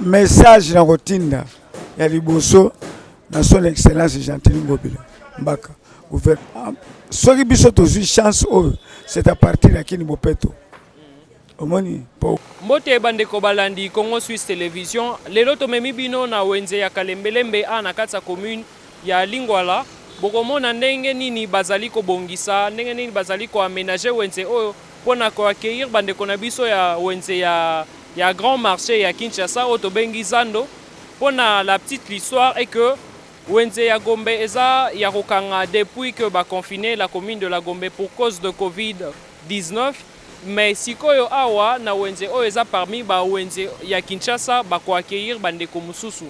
Message na kotinda ya liboso na Son Excellence Gentiny Ngobila Mbaka, soki biso tozwi chance oyo, c'est à partir ya Kin Bopeto, omoni po. Mbote bandeko balandi Congo Suisse Télévision. Lelo tomemi bino na wenze ya Kalembelembe a na kati ya commune ya Lingwala. Bokomona ndenge nini bazali kobongisa, ndenge nini bazali koaménager wenze oyo mpona koaccueillir bandeko na biso ya wenze ya grand marché ya Kinshasa oyo tobengi Zando. Mpona la petite histoire est que wenze ya Gombe eza ya kokanga depuis que baconfiner la commune de la Gombe pour cause de Covid-19. Mais sikoyo awa na wenze oyo eza parmi bawenze ya Kinshasa bakoaccueillir bandeko mosusu.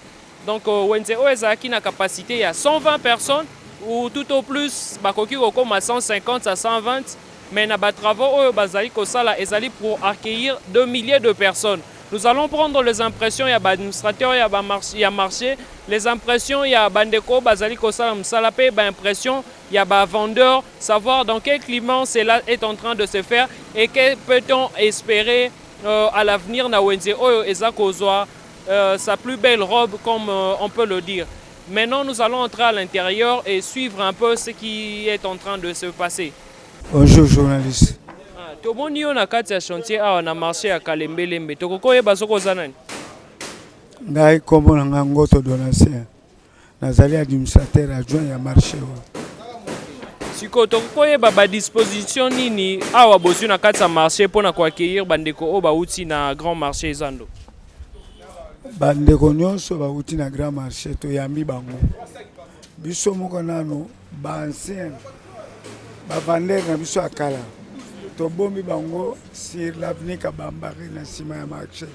Donc wenze oyo ezalaki na capacité ya 120 personnes ou tout au plus bakoki kokóma 150 à 120, mais na batravaux oyo bazali kosala ezali pour accueillir 2 milliers de personnes. Nous allons prendre les impressions ya baadministrateur ya marché, les impressions ya bandeko bazali kosala mosala mpe baimpression ya bavendeur, savoir dans quel climat cela est en train de se faire et que peut-on espérer à l'avenir na wenze oyo eza kozwa sa plus belle robe, comme on peut le dire. Maintenant, nous allons entrer à l'intérieur et suivre un peu ce qui est en train de se passer. Bonjour journaliste. Ah, tomoni yo na kati ya chantier awa na marché ya Kalembelembe. Tokoki koyeba soki oza nani? Ngai nkombo na ngai Ngoto Donatien, nazali administrateur adjoint ya marché oyo. Sikoyo tokoki koyeba badisposition nini awa bozwi na kati ya marché mpona koaccueillir bandeko oyo bauti na grand marché Zando? Bandeko nyonso bauti na grand marché, toyambi bango biso moko. Nano baancien bavendeur na biso ya kala, tobombi bango sur l'avenue Kabambare na nsima ya marché.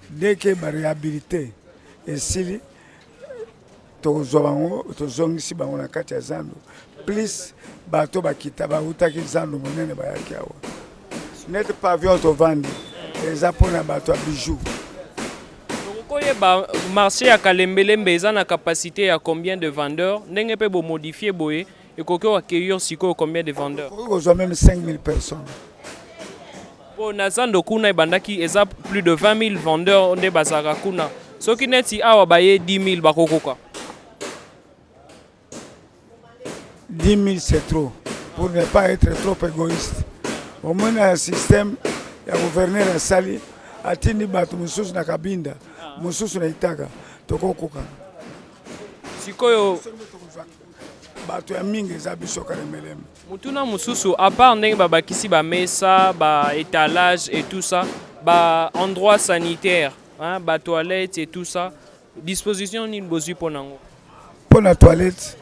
Dès que baréhabilité esili, tokozwa bango, tozongisi bango na kati ya zando, plus bato bakita bautaki zando monene bayaki awa. Neti pavillon tovandi eza mpona bato ya bijou. Tokoyeba marché ya Kalembelembe eza na capacité ya combien de vendeurs? Ndenge mpe bomodifie boye, ekoki koaccueillir sikoyo combien de vendeurs? Okoki kozwa même 5000 personnes. Mpo na zando kuna ebandaki eza plus de 20 000 vendeurs nde bazalaka kuna. Soki neti awa baye 10 000, bakokoka? 10 000, c'est trop. Pour ne pas être trop égoïste, omoni na système ya gouverneur asali, atindi bato mosusu na Kabinda, mosusu na Itaka, tokokoka. Sikoyo bato ya mingi eza biso Kalembelembe. Motuna mosusu, à part ndenge babakisi bamesa, baétalage et tout ça, baendroit sanitaire, hein, batoilette et tout ça, disposition nini bozwi mpo nango? Mpo na toilette,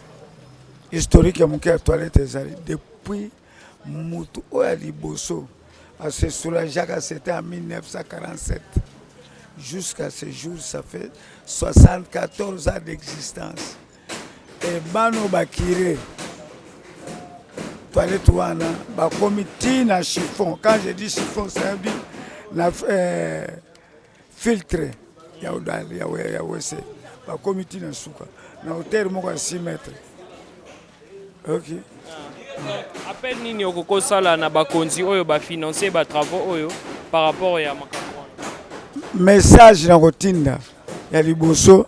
historique ya moke ya toilette ezali depuis mutu oyo ya liboso ase soulageaka, c'était en 1947. Jusqu'à ce jour, ça fait 74 ans d'existence. E bano bakire toilette wana bakomi ntina chiffon. Quand je dis chiffon, ça veut dire na filtre ya WC. Bakomi ntina suka na hauteur moko ya 6 mètres, ok. Appel nini okoki kosala na bakonzi oyo bafinance batravaux oyo par rapport ya makambo wana? Message na kotinda ya liboso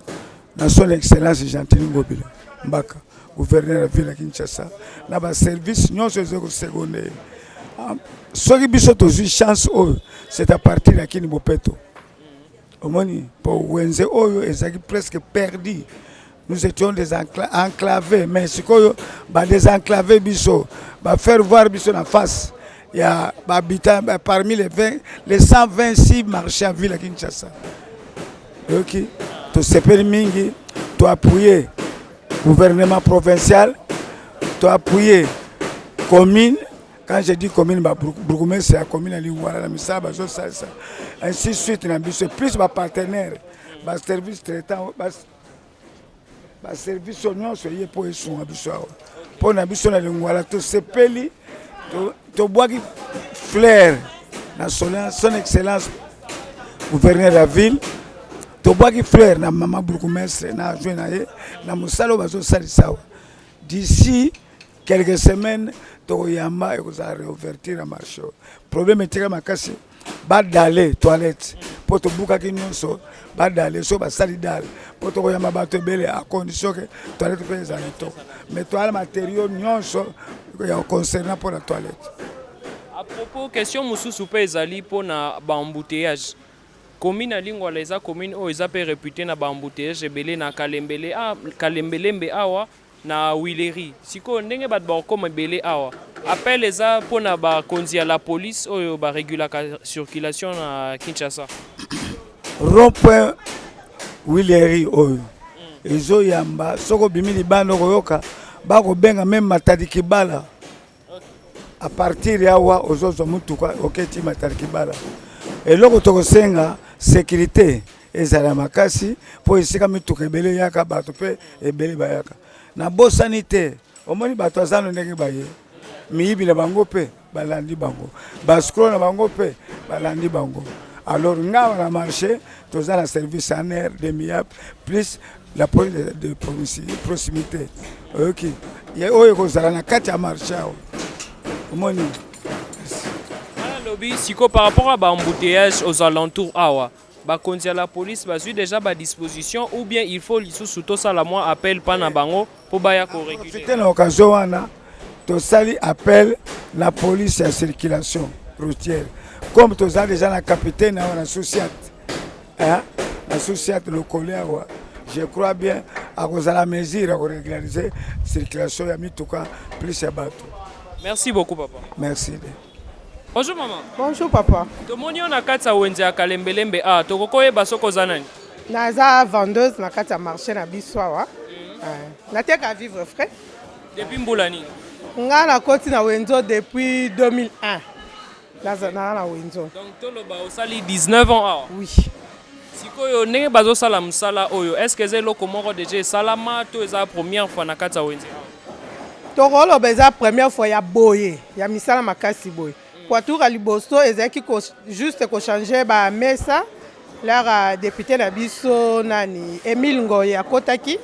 na Son Excellence Gentiny Ngobila Mbaka, gouverneur ya ville ya Kinshasa, na baservice nyonso eza koseconder ye, soki biso tozwi chance oyo, c'est à partir ya Kin Bopeto, omoni po wenze oyo ezalaki presque perdu. Nous étions des enclavés, mais sikoyo badésenclavé biso, bafaire voir biso na face ya bahabitant parmi les 20, les 126 marchés en ville ya Kinshasa. Oyoki, tosepeli mingi, toappuye gouvernement provincial, toappuye commune. Quand je dis commune, babourgmestre ya commune ya Lingwala na misala bazosalisa, ainsi de suite na biso, plus bapartenaire, baservice traitant, baservice oyo nyonso eye mpo esunga biso awa. Mpo na biso na Lingwala, tosepeli, tobwaki fleur na Son Excellence gouverneur ya ville, tobwaki fleur na mama bourgmestre na adjoint na ye na mosala oyo bazosalisa awa. D'ici quelques semaines, tokoyamba, ekozala réouverture ya marché oyo. Problème etika makasi. Badale toilette mpo tobukaki nyonso, badale so basali dale mpo tokoyamba bato ebele, à condition que toilette mpe ezala kitoko. Mais toala matériau nyonso ya concernant mpo na toilette. À propos, question mosusu mpe ezali mpona baembouteillage. Commune ya Lingwala eza commune oyo eza mpe réputé na baembouteillage ebele na Kalembele, Kalembelembe awa na Huilerie. Sikoyo, ndenge bato bakokoma ebele awa, appel eza mpona bakonzi ya la police oyo barégulaka circulation na Kinshasa. Rond point Huilerie oyo ezoyamba, soki obimi libanda, okoyoka bakobenga même Matadi Kibala. À partir ya awa, ozozwa mutuka, oketi Matadi Kibala. Eloko tokosenga, sécurité ezala makasi, mpo esika mituka ebele eyaka, bato mpe ebele bayaka. Nabosani te, omoni bato azano ndenge baye, miyibi na bango mpe balandi bango, baescrocs na bango mpe balandi bango. Alors ngawa na marché, toza na service ANR, DEMIAP, plus la police de proximité. Oyoki ye oyo ekozala na kati ya marché awa, omoni. Alobi sikoyo, par rapport à baembouteillage aux alentours awa, bakonzi ya la police bazwi déjà badisposition ou bien il faut lisusu tosala mwa appel mpa na bango mpo baya koréguler? Profite na occasion wana, tosali appel na police ya circulation routière. Comme toza déjà na capitaine awa na Sous-Ciat, na Sous-Ciat lokole awa, je crois bien akozala mesure ya korégulariser circulation ya mituka plus ya bato. Merci beaucoup, papa. Merci. Bonjour, maman. Bonjour, papa. Tomoni yo na kati ya wenze ya Kalembelembe a, tokoki koyeba soki oza nani? Naza vendeuse na kati ya marché na biso awa. Nateka vivre frais. Depuis mbula nini? Nga nakoti na wenze depuis 2001. Naza na wenze. Donc toloba osali 19 ans awa? Oui. Sikoyo, ndenge bazosala mosala oyo, est ce que eza eloko moko déjà esalama to eza première fois na kati ya wenze awa? Tokoloba eza première fois ya boye, ya misala makasi boye. Poiture ya liboso ezalaki juste kochanger bamesa. Lara député na biso nani, Emile Ngoy, akotaki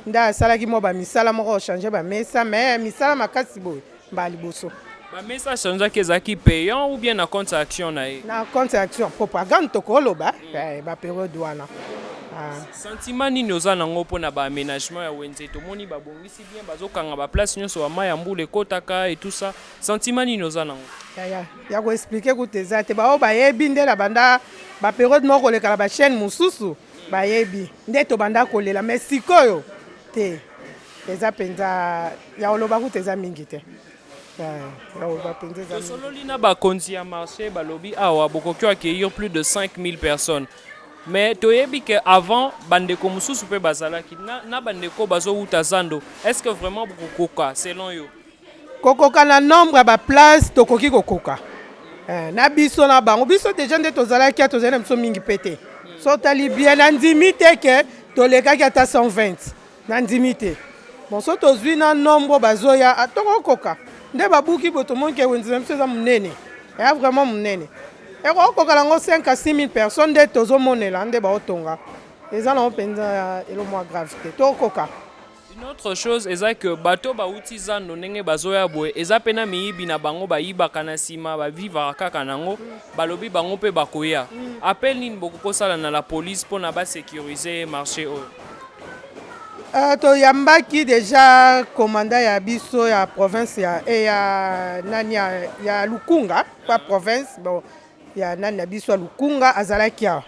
nde asalaki mwa bamisala moko, kochanger bamesa. Mais misala makasi boye, mbala liboso. Bamesa achangeaki, ezalaki payant ou bien na compte ya action na ye? Na compte ya action propagande, tokoloba bapériode wana. Sentiment nini oza nango mpona baaménagement ya wenze? Tomoni babongisi bien, bazokanga baplace nyonso bamai ya mbula ekotaka et tout ça. Sentiment nini oza nango? Ya, ya koexpliquer kutu eza te. Baoyo bayebi nde na banda bapériode moko koleka na bachaîne mosusu, bayebi nde tobanda kolela. Mais sikoyo te, eza mpenza ya koloba kutu eza mingi te, ya koloba mpenza eza mingi. Tosololi na bakonzi ya marché, balobi awa bokoki accueillir plus de 5000 personnes. Mais toyebi ke avant bandeko mosusu mpe bazalaki na bandeko bazowuta zando. Est ce que vraiment bokokoka selon yo? Kokoka na nombre ya baplace, tokoki kokoka. Na biso na bango, biso déjà nde tozalaki, tozali na biso mingi mpe te. So otali bien, nandimi te ke tolekaki ata 120, nandimi te. Bon, so tozwi na nombre bazoya, tokokoka. Nde babuki boye, tomoni ke wenze na biso eza monene, eya vraiment monene, ekokoka nango 5 à 6 000 personnes. Nde tozomonela nde baotonga, eza nango mpenza elo mwa grave te, tokoka. Une autre chose eza ke bato bauti zando, ndenge bazoya boye, eza mpe na miyibi na bango, bayibaka na nsima, bavivaka kaka nango. Balobi bango mpe bakoya. Appel nini bokokosala na la police mpona basécuriser marché oyo? Toyambaki déjà commandant ya biso ya province ya, ya nani ya Lukunga, pa province, bon, ya nani na biso ya Lukunga, azalaki awa,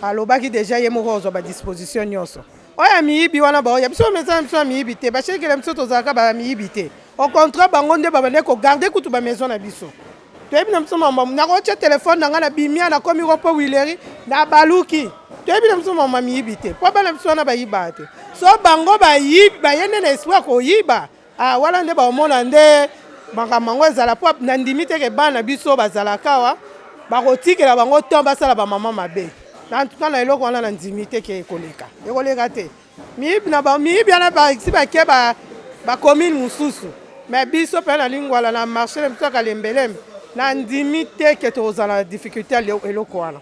alobaki déjà ye moko ozwa badisposition nyonso oyo ya miyibi wana. Baoya biso mesa na biso ya miyibi te, bashekele biso tozalaka bamiyibi te. Au contraire, bango nde babandaki kogarder kutu bamaison na biso. Toyebi na biso mambo. Nakotya telefone na ngai na bimia, nakomi ko mpo Huilerie na baluki. Toyebi na biso mambo ya miyibi te, mpo bana biso wana bayibaka te. So bango bayibi, baye nde na esprit ya koyiba. Ah, wana nde baomona nde makambo yango ezala, mpo nandimi te ke bana biso bazalaka awa bakotikela bango temps basala bamama mabe. En tout cas, na eloko wana nandimi te ke ekoleka, ekoleka te. Miyibi na miyibi wana si bake bacommune mosusu, mais biso mpe na Lingwala, na marché na biso ya Kalembelembe, nandimi te ke tokozala na difficulté ya eloko wana.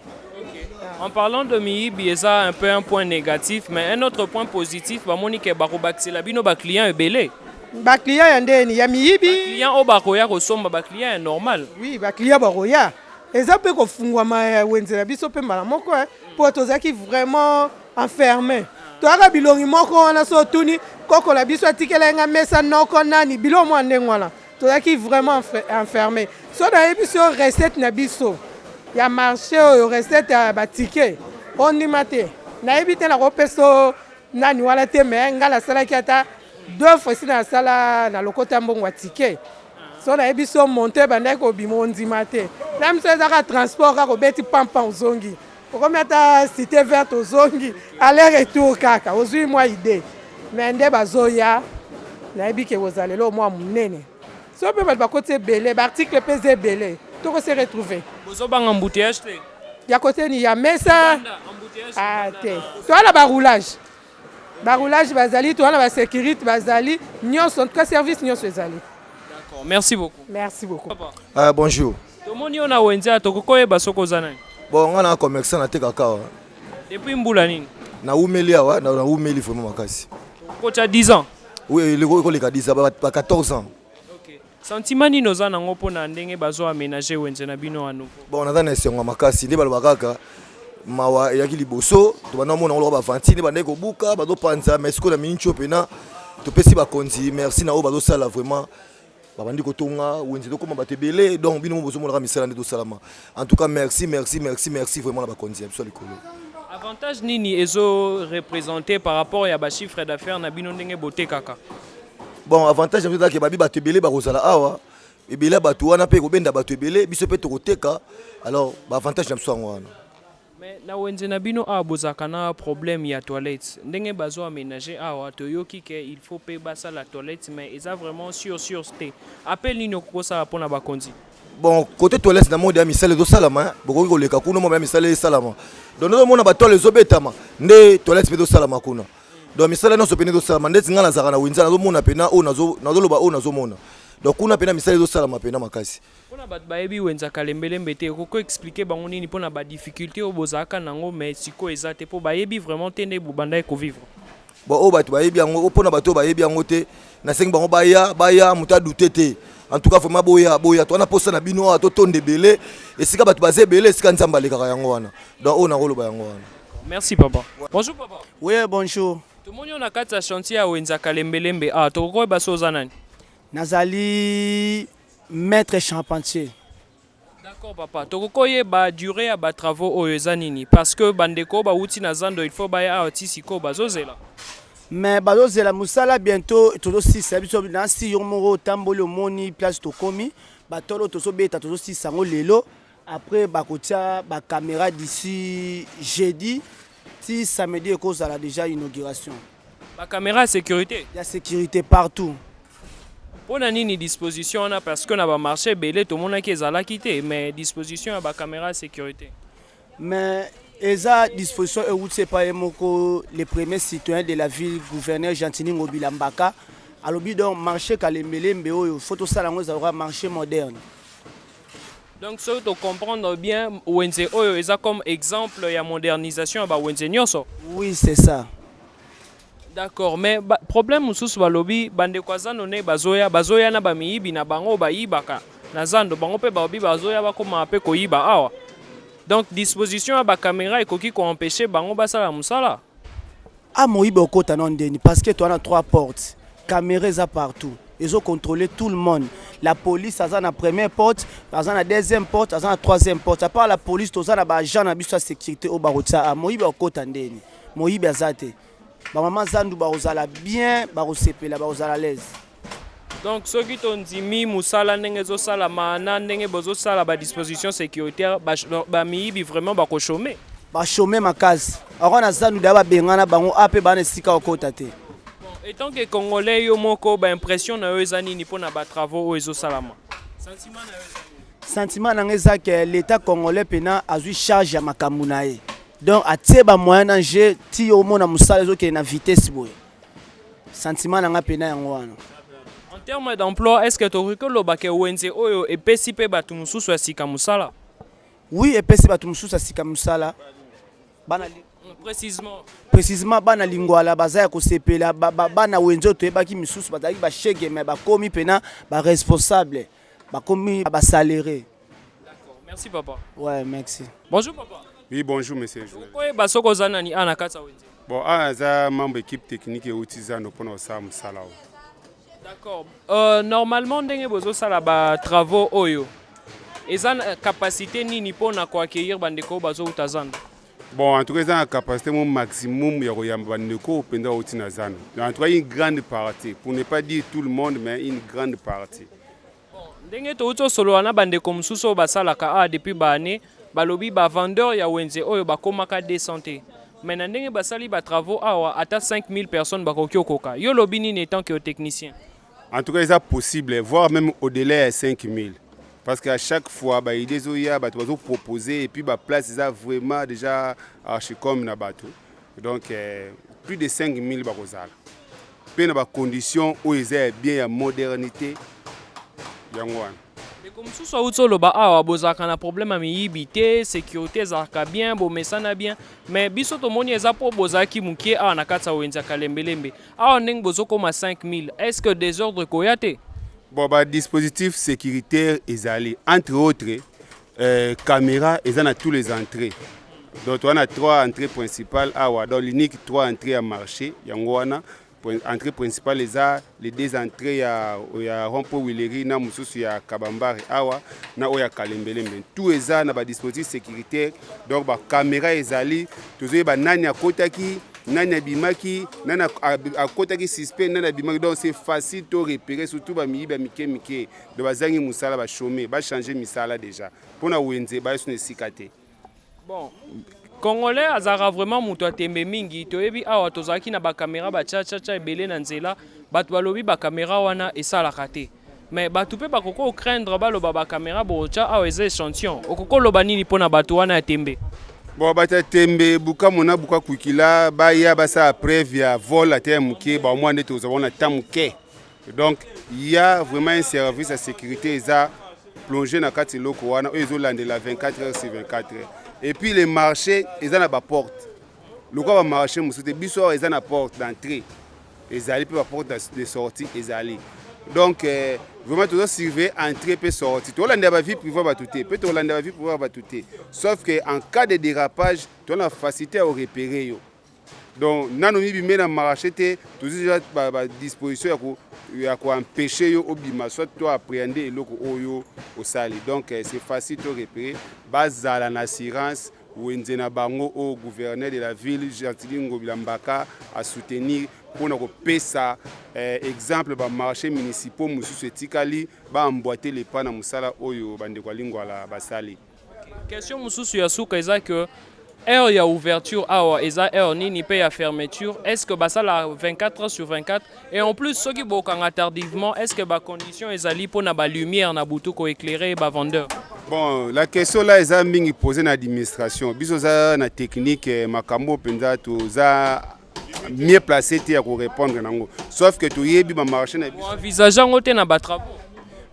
En parlant de miyibi, eza un peu un point négatif, mais un autre point positif, bamoni ke bakobakisela bino baclient ebele. Baclient ya ndeni ya miyibi? Baclient oyo bakoya kosomba, baclient ya normal. Oui, baclient bakoya. Eza mpe kofungwama ya wenze na biso mpe mbala moko, mpo tozalaki vraiment enfermé. Toyaka bilongi moko wana, so otuni koko na biso atikela nga mesa noko nani biloko mwa ndenge wana. Tozalaki vraiment enfermé. So nayebi so recette na biso ya marché oyo, recette ya batike, ondima te. Nayebi te, nakopesa nani wana te, mais ngai nasalaki ata deux fois esi nasala na lokota mbongo ya ticket. So nayebi so monte ebandaki kobima, ondima te. Na biso ezaka transport kaka, obeti pampan, ozongi, okomi ata Cité Verte, ozongi aller retour kaka, ozwi mwa idée. Mais nde bazoya, nayebi ke kozala eloko mwa monene. So mpe bato bakoti ebele, baarticle mpe eza ebele, tokose retrouver. Bozobanga embouteillage te? Ya koteni ya mesa? Ah, te, toza na baroulage, baroulage bazali, toza na basécurité bazali nyonso. En tout cas, service nyonso ezali. D'accord, merci beaucoup. Merci beaucoup. Papa. Bonjour. Tomoni yo na wenze ya, tokoki koyeba soki oza nani? Bon, nga na commerçant, natekaka awa. Depuis mbula nini? Naumeli awa, naumeli vraiment makasi. Kokotya 10 ans? Oui, ekoleka 10 ans, ba 14 ans. Ok, sentiment nini oza nango mpona ndenge bazo aménager wenze na bino à nouveau? Bon, naza na esengo ya makasi. Nde baloba kaka mawa eyaki liboso, tobanda omona ngo loka bavanti nde bandaki kobuka, bazopanza. Mais sikoyo na miniti oyo mpena topesi bakonzi merci na oyo bazosala. Vraiment, babandi kotonga wenze, tokóma bato ebele. Donc bino mo bozomonaka misala nde tosalama. En tout cas, merci, merci, merci, merci vraiment na bakonzi ya biso ya likolo. Avantage nini ezo représenter par rapport ya bachiffre d'affaires na bino ndenge botekaka? Bon, avantage na biso ezalaki babi bato ebele bakozala awa, ebele ya bato wana mpe ekobenda bato ebele, biso mpe tokoteka. Alors baavantage na biso yango wana. Mais na wenze na bino awa, bozalaka na problème ya toilette. Ndenge bazo aménager awa, toyoki ke il faut mpe basala toilette, mais eza vraiment sûr sûr te. Appel nini okokosala mpona bakonzi? Bon, côté toilette, na mode ya misala ezosalama. Bokoki koleka kuna, mwa ya misala esalama. Donc nazomona batoile ezobetama nde toilette mpe ezosalama kuna. Donc misala nyonso pene ezosalama. Ndeti ngai nazalaka na wenze, nazomona pena oyo nazoloba, oyo nazomona. Donc kuna pena misala ezosalama pena makasi. Mpona bato bayebi wenze Kalembelembe te, okoki expliquer bango nini mpona badifficulté oyo bozalaka nango, mais sikoyo eza te, mpo bayebi vraiment te nde bobandaki kovivre? Bon, oyo bato bayebi yango, mpona bato oyo bayebi yango te, nasengi bango baya, baya, moto adute te. En tout cas, vraiment, boya, boya, towana posa na bino awa, totonda ebele. Esika bato baza ebele, esika Nzambe alekaka, yango wana. Donc oyo nakoloba yango wana. Merci papa. Bonjour papa. Oui, bonjour. Tomoni yo na kati ya chantier ya wenze Kalembelembe awa, tokoki koyeba so oza nani? Nazali maître charpentier. D'accord papa, tokoki koyeba durée ya batravaux oyo eza nini? Parce que bandeko bawuti na zando, il faut baya awa, ti sikoyo bazozela. Mais bazozela mosala, bientôt tozosisa biso na si yo moko otamboli, omoni place tokomi, batolo tozobeta, tozosisa yango lelo. Après bakotia bacaméra d'ici jeudi ti samedi, ekozala déjà inauguration. Bacaméra ya sécurité? Ya sécurité partout. Mpona nini disposition wana? Parce que na bamarché ebele tomonaki ezalaki te, mais disposition ya bacaméra ya sécurité. Mais eza disposition euti epai ye moko, le premier citoyen de la ville, gouverneur Gentini Ngobila Mbaka. Alobi donc marché Kalembelembe oyo, faut tosala yango ezalaka marché moderne. Donc soki tocomprendre bien, wenze oyo eza comme exemple ya modernisation ya bawenze nyonso? Oui, c'est ça. D'accord, mais ba, problème mosusu balobi, bandeko ya zando nde bazoya, bazoya na bamiyibi na bango bayibaka na zando. Bango mpe balobi bazoya, bakómaa mpe koyiba awa. Donc disposition ya bacaméra ekoki koempêche bango basala mosala? Ah, moyibi okota na ndeni, parce que toza na trois portes, caméra eza partout, ezocontrôler tout le monde. La police aza na première porte, aza na deuxième porte, aza na troisième porte. À part la police, toza na baagent na biso ya sécurité oyo bakotia. A moyibi akota ndeni? Moyibi aza te. Bamama zandu bakozala bien, bakosepela, bakozala l'aise. Donc soki tondimi mosala ndenge ezosalama na ndenge bozosala badisposition sécuritaire, bamiyibi vraiment bakochômer? Bachômer makasi. Ako na zandu daya, babengana bango a mpe bana esika okota te. Bon, étant que Congolais, yo moko baimpression na yo eza nini mpona batravaux oyo ezosalama? Sentiment na yo eza nini? Sentiment na nga eza ke l'État congolais mpena azwi charge ya makambo na ye. Donc atie bamoyen na jeu ti omona mosala ezokende na vitesse boye. Sentiment na nga mpena yango wana. En terme d'emploi, est ce que tokoki koloba ke wenze oyo epesi mpe bato mosusu ya sika mosala? Oui, epesi bato mosusu ya sika mosala. Bana Précisément? Précisément, bana Lingwala baza ya kosepela. Bana wenze oyo toyebaki, misusu bazalaki bashege, mais bakomi mpena baresponsable, bakomi basalaire. D'accord. Merci papa. Ouais, merci. Bonjour papa. Oui, bonjour monsieur Joël. Okoyeba soki oza nani awa na kati ya wenze? Bon, awa naza membre équipe technique euti zando mpona kosala mosala oyo. D'accord. Normalement ndenge bozosala ba travaux oyo eza na capacité nini mpona koaccueillir bandeko oyo bazouta zando? Bon, en tout cas eza na capacité mo maximum ya koyamba bandeko oyo mpenza bauti na zando. En tout cas une grande partie, pour ne pas dire tout le monde, mais une grande partie. Ndenge touti osolola na bandeko mosusu oyo basalaka awa depuis baane, balobi bavendeur ya wenze oyo bakomaka 200 te, mais na ndenge basali batravaux awa, ata 5000 personnes bakoki okoka. Yo lobi nini en tant que technicien? En tout cas eza possible, voire même au-delà ya 5000, parce qu'à chaque fois baidée ezoya, bato bazoproposer, et puis baplace eza vraiment déjà archicom na bato. Donc plus de 5000 bakozala mpe na bacondition oyo eza ya bien, ya modernité, yango wana. Ndeko mosusu awuti oloba awa bozalaka na problème ya miyibi te, sécurité ezalaka bien, bomesana bien, mais biso tomoni eza mpo bozalaki moke awa na kati ya wenze ya Kalembelembe. Awa ndenge bozokóma 5000, est ce que désordre koya te? Bon, badispositif sécuritaire ezali, entre autres caméra eza na tous les entrées. Donc toza na trois entrées principales awa, donc l'unique trois entrées ya marché yango wana. Entrée principale eza les deux entrées ya rond-point Huilerie na mosusu ya Kabambare awa na oyo ya Kalembelembe. Tout eza na badispositif sécuritaire, donc bacaméra ezali, tozoyeba nani akotaki, nani abimaki, nani akotaki suspect, nani abimaki. Donc c'est facile to repérer, surtout bamiyibi ya mike mike. Donc bazangi mosala, bachômeurs, bachange misala déjà mpona wenze bayeso na esika te. Bon, Congolais azalaka vraiment moto atembe mingi. Toyebi awa tozalaki na bacaméra batiatiatia ebele na nzela, bato balobi bacaméra wana esalaka te, mais bato mpe bakoki kocraindre, baloba bacaméra botya awa eza échantillon. Okoki oloba nini mpona bato wana ya tembe? Bon, bato ya tembe, buka mona buka kwikila, baya basala preuve ya vol ata ya moke, bamwa nde tozwa wana ta moke. Donc il y a vraiment un service ya sécurité eza plongé na kati eloko wana oyo ezolandela 24 heures sur 24 heures. Et puis le marché eza na baporte lokola bamarché mosusu te. Biso awa eza na porte d'entrée ezali, mpe baporte de sortie ezali. Donc vraiment tozosurveiller entrée mpe sortie. Tokolandela bavie privée ya bato te, mpe tokolandela bavie privée ya bato te, sauf que en cas de dérapage, toza na facilité ya korepérer yo. Donc nano mibime na marché te, tozwi déjà badisposition ya koempêcher yo obima, soit to appréhender eloko oyo osali. Donc c'est facile to repérer. Bazala na assurance, wenze na bango oyo gouverneur de la ville Gentili Ngobila Mbaka asoutenir mpona kopesa exemple bamarché municipaux mosusu etikali baemboîter le pas na mosala oyo bandeko ya Lingwala basali. Question mosusu ya suka eza ke heure ya ouverture awa eza heure nini, mpe ya fermeture? Est ce que basala 24 heures sur 24? Et en plus, soki bokanga tardivement, est ce que bacondition ezali mpona balumière na butu koéclairer bavendeur? Bon, la question là eza mingi posé na administration. Biso oza na technique, makambo mpenza toza mieux placé te ya korépondre nango, sauf que toyebi bamarché na biso. Envisage yango te na batravaux?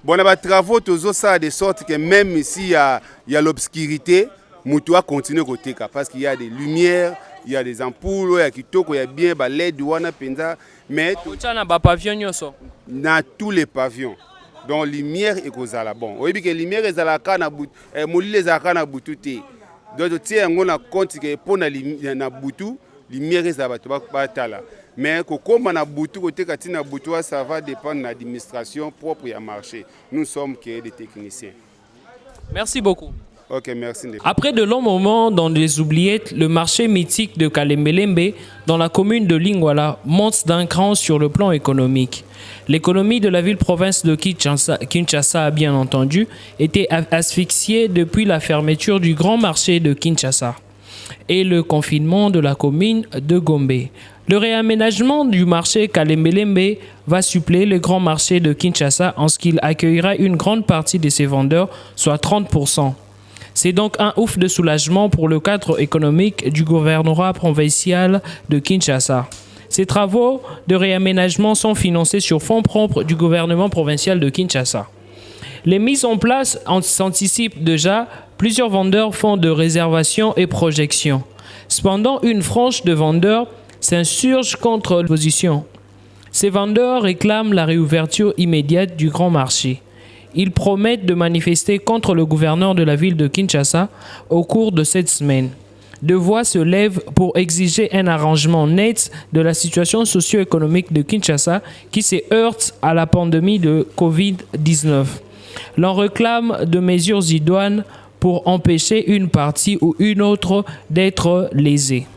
Bon, na batravaux tozosala de sorte que même si ya l'obscurité, moto acontinue koteka, parce qu'il y a des lumières, il y a des ampoules oyo ya kitoko, ya bien, baLED wana mpenza, mais otya na bapavillon nyonso? Na tous les pavillons. Donc lumière ekozala. Bon, oyebi ke lumière ezalaka na butu, molili ezalaka na butu te. Donc totie yango na compte ke mpo na butu lumière ezala, bato batala. Mais kokóma na butu, koteka ntina butu, ça va dépendre na administration propre ya marché. Nous sommes que des techniciens. Merci beaucoup. Ok, merci. Après de longs moments dans les oubliettes, le marché mythique de Kalembelembe, dans la commune de Lingwala, monte d'un cran sur le plan économique. L'économie de la ville-province de Kinshasa, Kinshasa, bien entendu, était asphyxiée depuis la fermeture du grand marché de Kinshasa et le confinement de la commune de Gombe. Le réaménagement du marché Kalembelembe va suppléer le grand marché de Kinshasa en ce qu'il accueillera une grande partie de ses vendeurs, soit 30%. C'est donc un ouf de soulagement pour le cadre économique du gouvernorat provincial de Kinshasa. Ces travaux de réaménagement sont financés sur fonds propres du gouvernement provincial de Kinshasa. Les mises en place s'anticipent déjà. Plusieurs vendeurs font de réservations et projections. Cependant, une frange de vendeurs s'insurge contre l'opposition. Ces vendeurs réclament la réouverture immédiate du grand marché. Ils promettent de manifester contre le gouverneur de la ville de Kinshasa au cours de cette semaine. Deux voix se lèvent pour exiger un arrangement net de la situation socio-économique de Kinshasa qui se heurte à la pandémie de Covid-19. L'on réclame de mesures idoines pour empêcher une partie ou une autre d'être lésée.